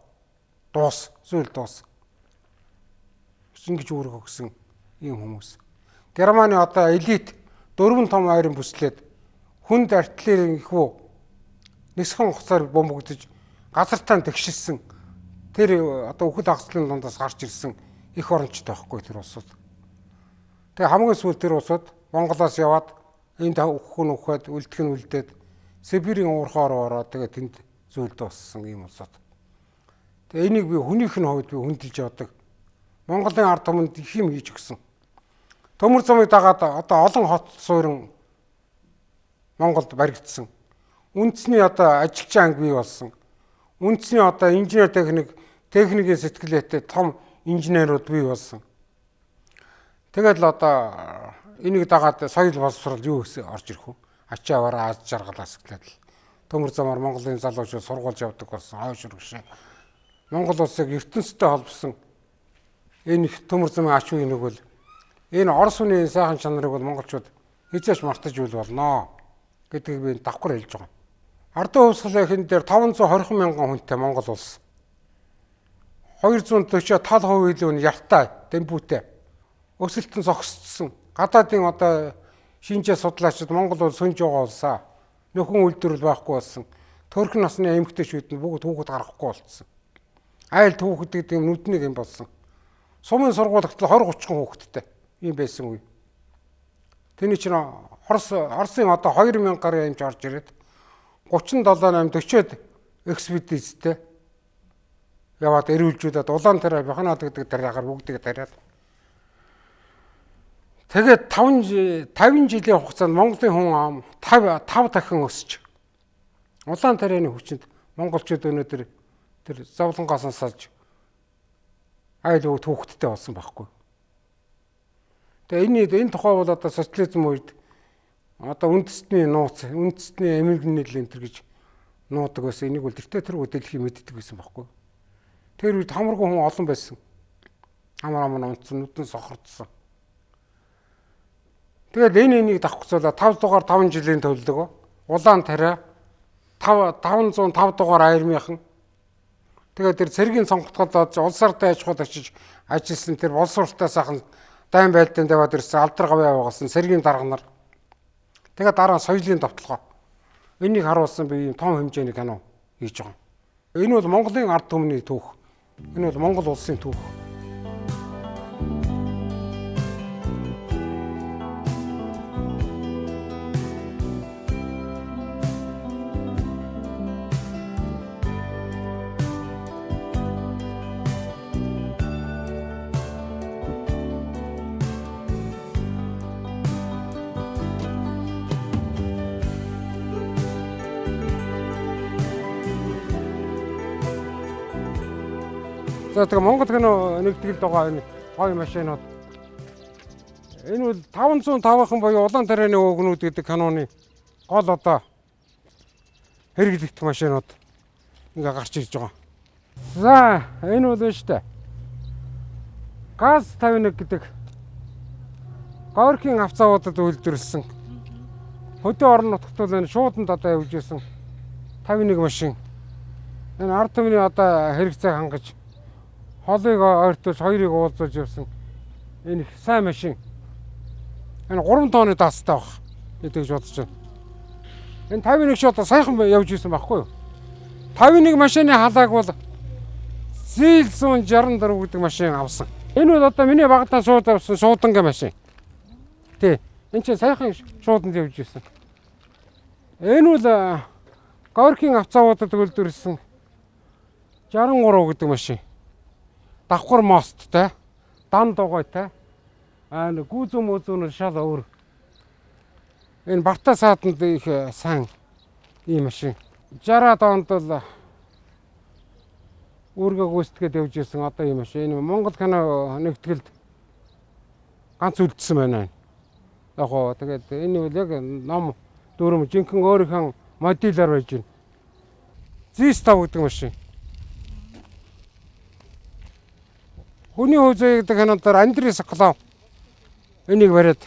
Дуус, зүйл дуус. Ингэж үүрэг өгсөн ийм хүмүүс. Германы одоо элит 4 том ойрын бүслээд хүнд артиллерийн ихүү нисхэн хугацаар бомбогдож газартаа тэгшилсэн тэр одоо үхэл агслын дундаас гарч ирсэн их орончтой байхгүй тэр улсууд. Тэгээ хамгийн сүүлд тэр улсууд Монголоос яваад энд үхэх нь үхээд үлдэх нь үлдээд Сибирийн уурхаар ороод тэгээ тэнд зүйл дууссан ийм улсууд. Тэгээ энийг би хүнийх нь хувьд би хүндэлж явдаг. Монголын ард түмэнд их юм хийж өгсөн. Төмөр зумыг дагаад одоо олон хот суурин Монголд баригдсан. Үндэсний одоо ажилчин анги бий болсон. Үндэсний одоо инженер техник, техникийн сэтгэлгээтэй том инженерүүд бий болсон. Тэгээд л одоо энийг дагаад соёл боловсрол юу гэсэн орж ирэх вэ? Ачаа аваараа аз жаргалаас эхлээд л төмөр замаар Монголын залуучууд сургуульд явдаг болсон. Хойш үргэшээ. Монгол улсыг ертөнцтэй холбосон энэ их төмөр замын ач үеийг бол энэ Орос хүний сайхан чанарыг бол монголчууд хизээч мартаж үйл болно гэдгийг би давхар хэлж байгаа. Ардын хувьсгалын хэн дээр 520 мянган хүнтэй Монгол улс. 240 тал хувь илүү нь яртай, дэмбүүтэй. Өсөлтөн зогсцсон. Гадаадын одоо шинжээ судлаачид Монгол улс сөнж байгаа улсаа. Нөхөн үйлдвэрлэл байхгүй болсон. Төрхөн насны эмэгтэйчүүд нь бүгд хүүхэд гаргахгүй болцсон. Айл түүхэд гэдэг юм нүднийг юм болсон. Сумын сургууль гэтэл 20 30 хүүхэдтэй юм байсан үе. Тэний чинь Оросын одоо 2000 гаруй эмч орж ирээд 37 8 40-од экспедицтэй яваад эрүүлжүүлээд улаан тариа баханаад гэдэг тариагаар бүгдийг тариад. Тэгээд 50 жилийн хугацаанд Монголын хүн ам 5 дахин өсөж улаан тарианы хүчинд монголчууд өнөөдөр тэр зовлонгоос салж айл бүгд хүүхэдтэй болсон байхгүй. Тэгээ энэ тухай бол одоо социализм үед одоо үндэстний нууц, үндэстний эмгэнэл энэ төр гэж нуудаг байсан. Энийг бол тэртээ тэргүй дэлхий мэддэг байсан байхгүй. Тэр үед хамаргүй хүн олон байсан. Амар амар унтсан, нүдэн сохордсон. Тэгээд энийг давхцуулаад 5 дугаар 5 жилийн төлөлгөө улаан тариа 505 дугаар аярмынхан. Тэгээд тэр цэргийн сонготголд улсаартай аж ахуйд очиж ажилласан тэр боловсролтой сайхан дайн байлдаанд яваад ирсэн алдар гавьяа байгуулсан цэргийн дарга нар. Тэгээд дараа нь соёлын давталгаа. Энийг харуулсан би ийм том хэмжээний кино хийж байгаа. Энэ бол Монголын ард түмний түүх. Энэ бол Монгол улсын түүх. За тэгээ Монгол кино нэгтгэлд байгаа энэ гоё машинууд. Энэ бол 505-хан буюу улаан тарианы өвгнүүд гэдэг киноны гол одоо хэрэглэгдэх машинууд ингээ гарч ирж байгаа. За энэ бол энэ штэ. Газ 51 гэдэг Горкийн авцаавуудад үйлдвэрлэсэн. Хөдөө орон нутагт бол энэ шууданд одоо явж исэн 51 машин. Энэ ард түмний одоо хэрэгцээг хангаж холыг ойртуулж хоёрыг уулзуулж явсан энэ их сайн машин. Энэ 3 тонны даастай байх гэдэг гэж бодож байна. Энэ 51 шууд саяхан явж исэн байхгүй юу? 51 машины халааг бол Зил 164 гэдэг машин авсан. Энэ бол одоо миний багтаа шууд авсан шуудангийн машин. Тий. Энэ чинь саяхан шууданд явж исэн. Энэ бол Горкийн авцаавуудад үйлдвэрлэсэн 63 гэдэг машин. Давхар мосттой, дан дугуйтай. Аа гүүзүү мүүзүүн шал өөр. Энэ Барта саатанд их сайн ийм машин. 60-аад онд бол үүргээ гүйцэтгээд явж исэн одоо ийм машин. Энэ Монгол кино нэгтгэлд ганц үлдсэн байна. Яг гоо тэгээд энэ бол яг ном дүрм жинхэнэ өөрийнхөө моделаар байж байна. Зис5 гэдэг машин. Хүний хөвзөө гэдэг кинонд Андрей Соколов энийг бариад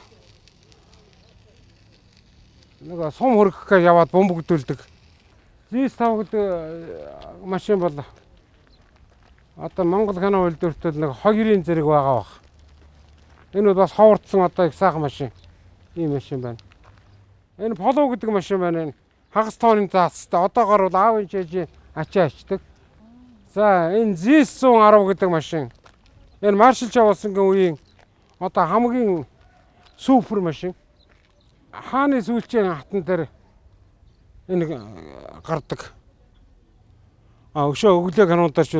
нэг сум хөргөх гэж яваад бөмбөгдүүлдэг. Зис5 гэдэг машин бол Одоо Монгол кино үйлдвэртэл нэг хоёрын зэрэг байгаа бах. Энэ бол бас ховордсон одоо их сайхан машин. Ийм машин байна. Энэ Поло гэдэг машин байна. Энэ хагас тооны заацтай. Одоогор бол аавын чэжийн ачаа ачдаг. За энэ ZIS 110 гэдэг машин. Энэ Маршал Чавуулсангийн үеийн одоо хамгийн супер машин. Хааны сүүлчийн хатан дээр энэ гардаг. А өшөө өглөө кинондор ч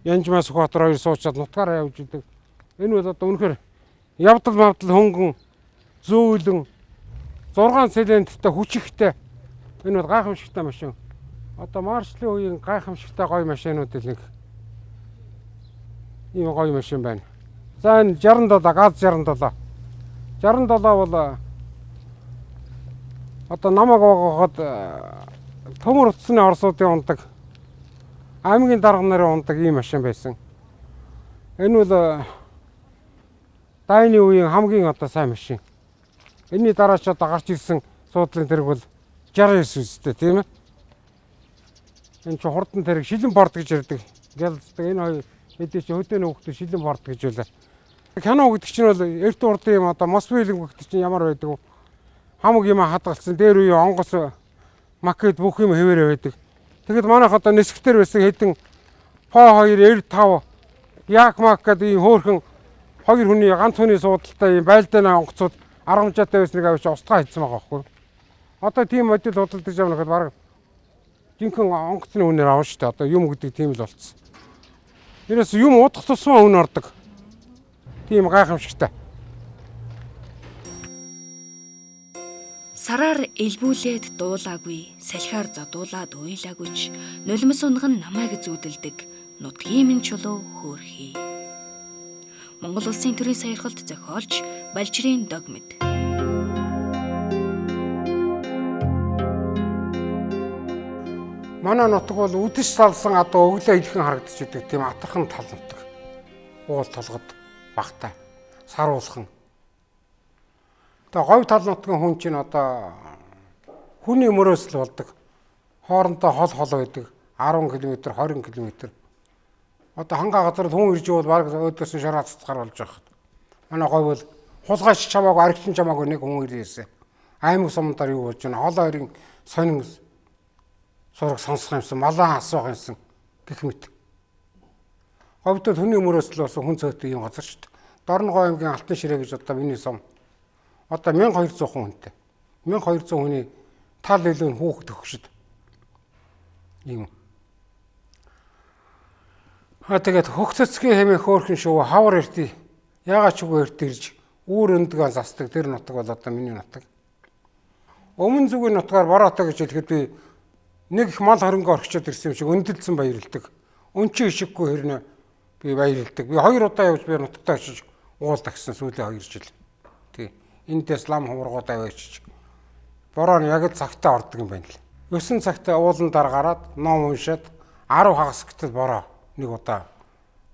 Янжмаа Сүхбаатар хоёр суучаад нутгаараа явж идэг. Энэ бол одоо үнэхээр явдал мавдал хөнгөн зөөлөн 6 цилиндртэй хүчтэй энэ бол гайхамшигтай машин. Одоо маршлын үеийн гайхамшигтай гоё машинууд л нэг ийм гоё машин байна. За энэ 67 газ 67. 67 бол одоо намайг байгахад төмөр утасны орсуудын ундаг аймгийн дарга нарын ундаг ийм машин байсан. Энэ бол дайны үеийн хамгийн одоо сайн машин. Энийний дараа ч одоо гарч ирсэн суудлын тэрэг бол 69 үстэй тийм ээ. Энэ чи хурдан тэрэг шилэн борд гэж ярьдаг. Гялцдаг энэ хоёр хэдий чи хөдөөний хүүхдүүд шилэн борд гэж байлаа. Кино гэдэг чинь бол эрт урдын юм одоо Мосфильм гэдэг чинь ямар байдаг вэ? Хамаг юм хадгалсан дээр үе онгоц макет бүх юм хэвээрээ байдаг. Тэгэхэд манайх одоо нисгтэр байсан хэдэн По 2 95 Як мак гэдэг ийм хөөрхөн хоёр хүний ганц хүний суудалтай ийм байлдааны онгоцууд 10 жаатай байсныг авч устгаа хийсэн байгаа байхгүй. Одоо тийм модель худалдаж авах гэхэд бараг жинхэнэ онгоцны үнээр авна шүү дээ. Одоо юм гэдэг тийм л болцсон. Тэрээс юм удах тусмаа үн ордог. Тийм гайхамшигтай. Сараар элбүүлээд дуулаагүй, салхиар зодуулаад уйлаагүй ч нулимс унган намайг зүүдэлдэг нутгийн минь чулуу хөөрхий. Монгол Улсын төрийн саярхалт зохиолч Балжирын догмэд. Манай нутаг бол үдэш салсан одоо өглөө илхэн харагдчихдаг тийм атархан тал нутаг. Уул толгод багтай, саруулхан. Тэгээ говь тал нутгийн хүн чинь одоо хүний мөрөөсөл болдог. Хоорондоо хол хол байдаг. 10 км, 20 км. Одоо хангаа газар хүн ирж ивэл бараг өөдөөс нь шараа цацгаар болж байгаа. Манай говь бол хулгайч чамаагүй, аригчин чамаагүй нэг хүн ирээсэ. Аймаг сумдаар юу болж байна? Хол хоёрын сонин сураг сонсох юмсан, малаан асуух юмсан гэх мэт. Говьдод хүний мөрөөсөл болсон хүн цөөтэй юм газар шүү дээ. Дорногов аймгийн Алтан ширээ гэж одоо миний сум. Одоо 1200 хүн хүнтэй. 1200 хүний тал илүү нь хүүхэд төгшөд. Ийм. А тэгээд хөгцөцгийн хэмээх хөөрхөн шувуу хавар эртий. Яагаад ч үгүй эрт ирж үүр өндгөө застдаг тэр нутаг бол одоо миний нутаг. Өмнө зүгийн нутгаар бороотой гэж хэлэхэд би нэг их мал хөрөнгө орхичод ирсэн юм шиг өндөрлсөн баярлдаг. Өнчин ишиггүй хэрнээ би баярлдаг. Би хоёр удаа явж би нутагтаа очиж уул тагсан сүүлийн 2 жил. Тий. Эндээс лам хуврагууд аваачиж. Бороо нь яг л цагтаа ордог юм байна л. 9 цагтаа уулан дараа гараад ном уншаад 10 хагас гэтэл бороо нэг удаа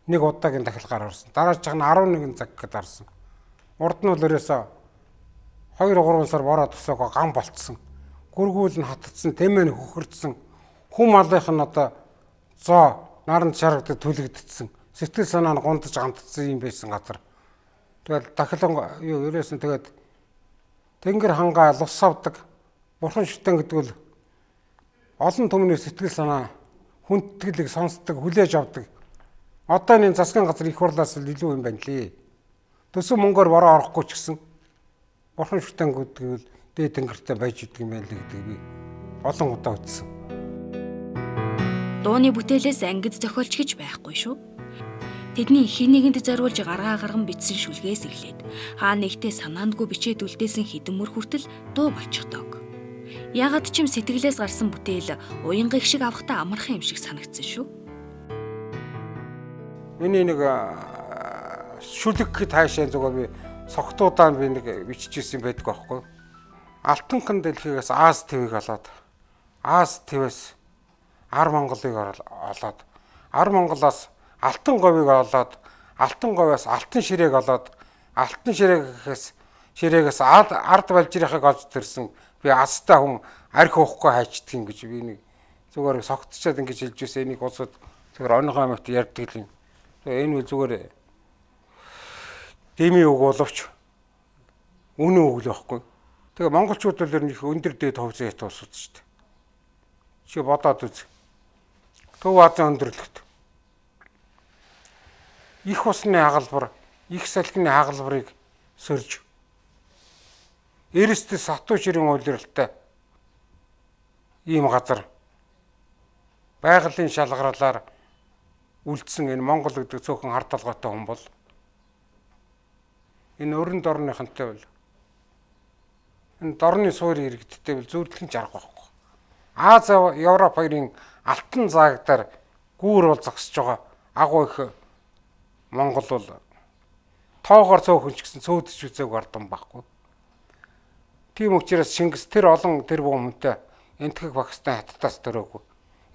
нэг удаагийн дахилгаар орсон. Дараачих нь 11 цаг гэд орсон. Урд нь бол ерөөсөө 2 3 сар бороо тусаагаа гам болцсон. Гүргүүл нь хатцсан, тэмээ нь хөхөрдсөн. Хүм малынх нь одоо зоо наранд шаргадаг түлэгдсэн. Сэтгэл санаа нь гундаж гамтцсан юм байсан газар. Тэгэл дахилан юу ерөөсөн тэгээд тэнгэр хангаа лус авдаг. Бурхан шүтэн гэдэг бол олон түмний сэтгэл санаа хүндэтгэлийг сонсдог, хүлээж авдаг. Одоо энэ засгийн газар их хурлаас л илүү юм байна лээ. Төсөв мөнгөөр бороо орохгүй ч гэсэн бурхан шүтэн гэдэг бол дээд тэнгэртэй байж идэг юм байна лээ гэдэг би олон удаа үзсэн. Дууны бүтээлээс ангид зохиолч гэж байхгүй шүү. Тэдний хэн нэгэнд зориулж гаргаа гарган бичсэн шүлгээс эхлээд хаа нэгтээ санаандгүй бичээд үлдээсэн хэдэн мөр хүртэл дуу болчихдог. Яагаад ч юм сэтгэлээс гарсан бүтээл уянгыг шиг авахтаа амархан юм шиг санагдсан шүү. Миний нэг шүлэг таашаа зүгээр би согтуудаа би нэг биччихсэн байдаг байхгүй. Алтанхан дэлхийгээс Аз твийг олоод Аз твээс Ар Монголыг олоод Ар Монголоос Алтан говийг олоод Алтан говьоос Алтан ширээг олоод Алтан ширээгээс ард балжирынхыг олж төрсөн би азтай хүн арх уухгүй хайчдаг юм гэж би нэг зүгээр согтчоод ингэж хэлж байсан. Энийг улсууд зүгээр онгой аймагт ярьдаг юм. Тэгээ энэ зүгээр дэмий үг боловч үнэн үг л байхгүй. Тэгээ монголчууд бол ер нь их өндөр дээд хувьцаа ят улсууд шүү дээ. Чи бодоод үз. Төв Азийн өндөрлөгт их усны хагалбар, их салхины хагалбарыг сөрж Эрэст сатуу ширэн улиралтай ийм газар байгалийн шалгарлаар үлдсэн энэ Монгол гэдэг цөөхөн хар толгойтой хүн бол энэ өрн дорныхонтой бол энэ дорны суурь иргэдтэй бол зүрдлэн жарга байхгүй. Аз, Европ хоёрын алтан заагдар гүүр бол зогсож байгаа агуу их Монгол бол тоогоор цөөхөн ч гэсэн цөөдөж үзээг ард юм байхгүй. Тийм учраас Чингис тэр олон тэр бум хүнтэй Энэтхэг Пакистан хаттаас төрөөгүй.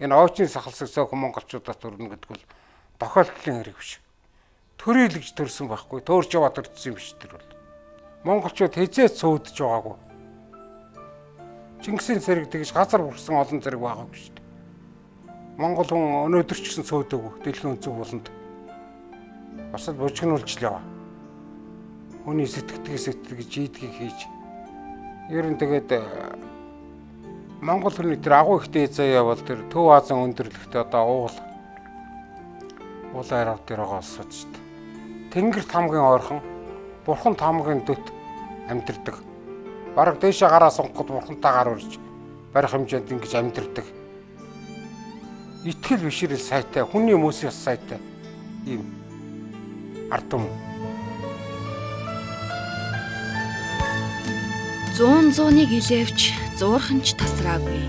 Энэ ойчны сахалсаг цөөхөн монголчуудаас төрнө гэдэг бол тохиолдлын хэрэг биш. Төрөйл гэж төрсөн байхгүй. Төөрч яваа төрсөн юм биш тэр бол. Монголчууд хизээ цөөдөж байгаагүй. Чингисийн цэрэг тэгж газар бүрсэн олон зэрэг байгаагүй шүү дээ. Монгол хүн өнөөдөр ч гэсэн цөөдөөгүй дэлхийн өнцөг буланд. Бас л бужигнуулж л яваа. Хүний сэтгэдгийг сэтгэж ийдгийг хийж. Ер нь тэгээд Монгол хүний тэр агуу ихтэй заяа бол тэр Төв Азийн өндөрлөгтөө одоо уул уул айрав дээр байгаа улсууд шүү дээ. Тэнгэрт хамгийн ойрхон, бурханд хамгийн дөт амьдардаг. Бараг дээшээ гараа сунгахад бурхантай гар үрж барих хэмжээнд ингэж амьдардаг. Итгэл бишрэл сайтай, хүний мөс ёс сайтай ийм ард түмэн. Зуун зууныг илээвч зуурхан ч тасраагүй.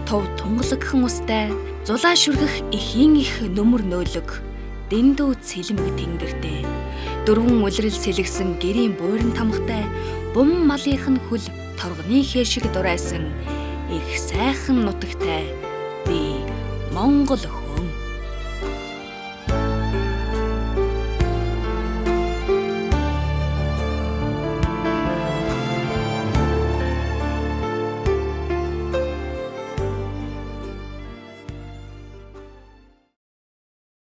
Тов тунгалаг устай зулаа шүргэх эхийн их нөмөр нөөлөг дэндүү цэлмэг тэнгэртэй. Дөрвөн улирал сэлгсэн гэрийн буйран тамхтай бум малынх нь хөл торгоны хээ шиг дурайсан их сайхан нутагтай би Монгол